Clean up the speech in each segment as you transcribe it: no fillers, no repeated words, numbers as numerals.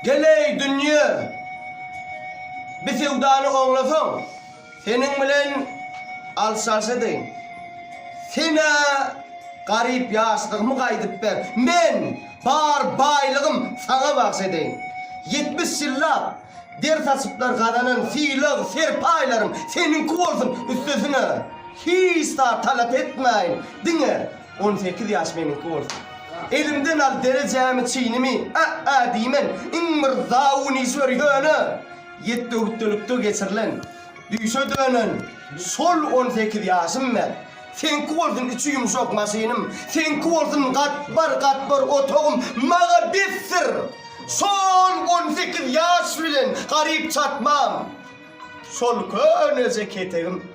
Gel-eý, dünýe! Bi söwdany oňlasaň, seniň bilen alyş-çalyş edeýin. Sen-ä garyp ýaşlygymy gaýdyp ber, men bar baýlygym saňa bagş edeýin. 70 ýyllap der saçyplar gazanan sylag, serpaýlarym seniňki bolsun, üstesine hiç zat talap etmäýin, diňe 18 ýaş meniňki bolsun. Elimden al derejämi, çinimi, ä-ä diýmen, iň bir zabun iş ber, ýöne ýetde-gütdelikde geçirilen, düýşe dönen şol 18 ýaşym ber. Seňki bolsun içi ýumşak maşynym, seňki bolsun gatbar-gatbar otagym, maňa besdir! Şol 18 ýaş bilen garyp çatmam. Şol köneje ketegim.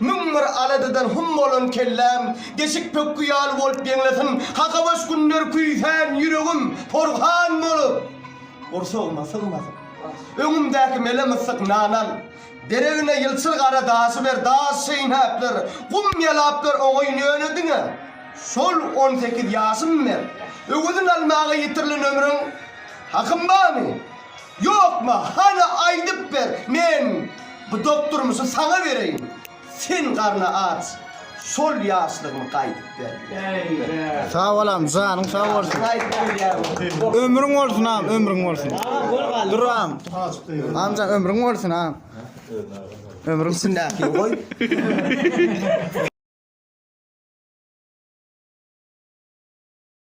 1001 aladadan hum bolan kelläm, deşik pökgi ýaly bolup ýeňlesin, hakabaş günler küýsän ýüregim porhan bolup, gursagyma sygmasyn. Öňümdäki mele myssyk nan al. Deregine ýylçyr gara daşy ber, daş çeýnäpler, gum ýalaplar oňaýyn ýöne diňe şol 18 ýaşym ber. Öwezin almaga ýitirilen ömrüň hakym barmy? Ýokmy, hany aýdyp ber, men bu dok durmuşy saňa bereýin, sen garny aç, şol ýaşlygymy gaýdyp ber. Sag bol agam, janyň sag bolsun. Ömrüň bolsun agam, ömrüň bolsun. Dur agam. Amca ömrüň bolsun agam. Ömrüň Içindäkini goý.